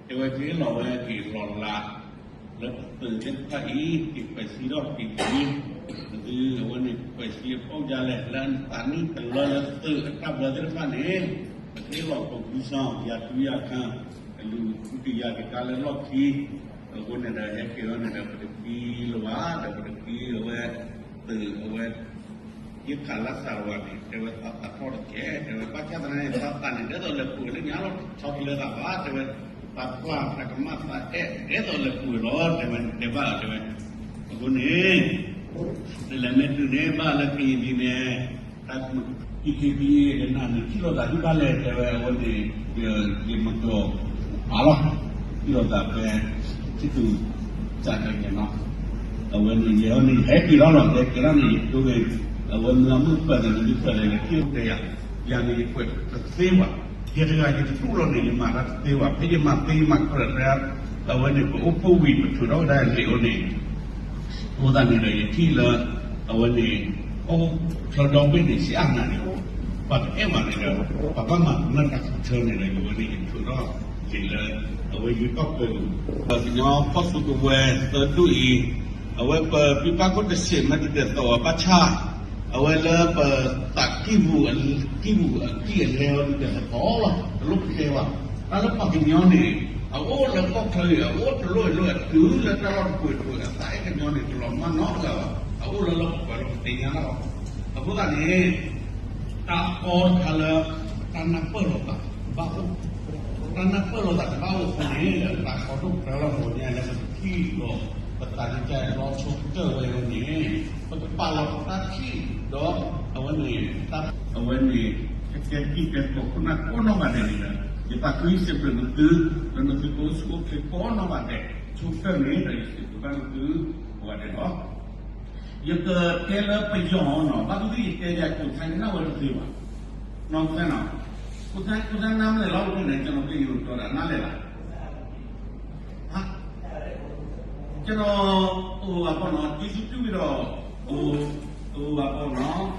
တဲဝဲက့ၤလီၤဝဲက့ၤလီၤလး လၢပသုးသ့ၣ်တဖၣ်အံၤ က့ၤဖှဲးစံထီၣ်က့ၤလံ, ပသုးအဝဲန့ၣ်ဖှဲးစံအဖီၣ်ယါလဲၣ် လၢအသးနံၣ်တလၢလၢသုးအတၢ်ဘျၢသ့ၣ်တဖၣ်န့ၣ် ပက့ၤလီၤပူၤကွံစၢ် ယၤထူယၤခါ ကလူၤထူတယၤက့ၤကါလၢလီၢ်ခံ, အဃိန့ၣ်ဒီး ဟဲက့ၤအီၤန့ၣ်ဒီး ပတသံလၢၤဘၣ် ဒီးပတသံအဝဲ သုးအဝဲ ယခးလၢစးဝၤန့ၣ် တဲဝဲသးသးထီၣ်တက့ၢ်, တဲဝဲဘၣ်ဆၣ်သနာ်က့ သးသးန့ၣ် ဒ်သိးလဲၤပှဲၤလၢညါလီၤ ဆီတလဲသးဘၣ် တဲဝဲ, သးပျၢ်သးကမၣ်သးအဲၣ် ဒ်သိးလဲၤပှဲၤလီၤ တဲဝဲ တဲဘၣ်တဲဝဲ, အဃိန့ၣ် နလဲၤမ့ၢ်တုၤန့ၣ် ဘၣ်လၢကယံၤဒ်န့ၣ် တၢ် က့ၤက့ၤက့ၤ နနၢ်န့ၣ် ထံၣ်လိာ်သးဒ်ဘၣ်လဲၣ် တဲဝဲ အဝဲန့ၣ် ယမၤကီၤအါလီၤ ထံၣ်လိာ်သးဖဲ ထံၣ်သူ စးကဲကဲနီၤ အဝဲန့ၣ် ယဲအီၤန့ၣ် ယဟဲက့ၤထီၣ်လီၤ ယဟဲက့ၤထီၣ်န့ၣ် ယတိဂ့ၤ အဝဲမ့ၢ်အမုၢ်ပၢၢ်ဒီး နမ့ၢ်ပၢၢ်ဒီး ယက့ၢ်တဲယၤ ယၤန့ၣ် ယကွဲးတသ့ဘၣ်, ယဲတဂၤယတတူၢ်လီၤန့ၣ် ယမၤတၢ်တသ့ဘၣ်, ဖဲယမၤသ့ယမၤကြၢးဖဲ အဝဲန့ၣ် ပအိၣ်ဖှိၣ်ဝံၤ ပထုးထီၣ်ဝဲဒၣ်လံာ်အိၣ်န့ၣ် အဃိသတးန့ၣ်ဒီး ယထံၣ်လၢ အဝဲန့ၣ် အိၣ်ချၢဒီဘ့ၣ်န့ၣ် ဆံးအါနၤန့ၣ် ပှၤတအဲၣ်ဘၣ်န့ၣ်ဒီး ပှၤဘၣ်မၤကမၣ်တၢ်ကထၢန့ၣ်ဒီး အဝဲန့ၣ် ယထုးထီၣ်လံာ်လၢ အဝဲယွၤကီၢ်ပူၤ ပှၤကညီဖီၣ်စုကဝဲၤသၢဒူၣ်အံၤ အဝဲပပံပၢ်ခိၣ်တဆံးမ့ၢ်တဒဲးသိးအီၤဘၣ်ဆၣ် အဝဲလၢပသးကံၢ်ပူၤ ကံၢ်ပူၤအကံၢ်အလဲအီၤဒ်သိးတဖီလီၤ တလိၣ်ပတဲဘၣ်, တၢ်လၢပှၤကညီန့ၣ် အအိၣ်လၢကီၢ်ချၢအံၤ အအိၣ်တလိၣ်အလိၣ်အတုၤလၢတၢ်လီၢ်တပူၤတပူၤ အသးအဲၣ်ကညီန့ၣ် တလီၤမၢ်နီတဂၤဘၣ်, အအိၣ်လၢလီၢ်ပူၤပူၤလီၤ ပသ့ၣ်ညါလီၤ, အဃိသတးန့ၣ် တၢ်ကီတခါလၢ တၢ်နၢ်ပၢၢ်လိာ်သးတဘၣ်အိၣ်, တၢ်နၢ်ပၢၢ်လိာ်သးတဘၣ်အိၣ်အဃိန့ၣ် လၢတၢ်ကီဒိၣ်ပှဲၤလီၤပှဲၤညါလၢပတထံၣ်ဒီး ပသးကစၢ်လီၤဆီကတၢၢ်ဝဲအံၤန့ၣ် ပကပာ်လီၤပတၢ်ထံၣ်ဒီး အဝဲန့ၣ် အဝဲန့ၣ် ကကဲထံကဲကီၢ်ခိၣ်နၢ်ကိးနီၢ်ဂၤဒဲးန့ၣ်ဒီး ယသးခုစံးဘျုးနသု လၢနသုကအိၣ်ဆူၣ်အိၣ်ချ့ကိးနီၢ်ဂၤဒဲး ဆိကတၢၢ်န့ၣ်ဒီး ယစံးဘျုးဘၣ်နသုကိးဂၤဒဲးလီၤ. ယကတဲလၢပယီၤနီၤ ဘၣ်သ့ၣ်သ့ၣ်ယတဲယၤ ကိးဆါယနၢ်ဝဲတသ့ဘၣ်, နီၢ်သဲနီၤ, ကိးဆါ ကိးဆါနၢ်မလဲၣ်လီၤ ပန့ၣ် ကျွန်တော် ကရင်လိုပြောတာ နားလည်လား, ကျွန်တော် ဟို အပေါ့နော် ကျေးဇူးပြုပြီးတော့ ဟို ဟို အပေါ့နော်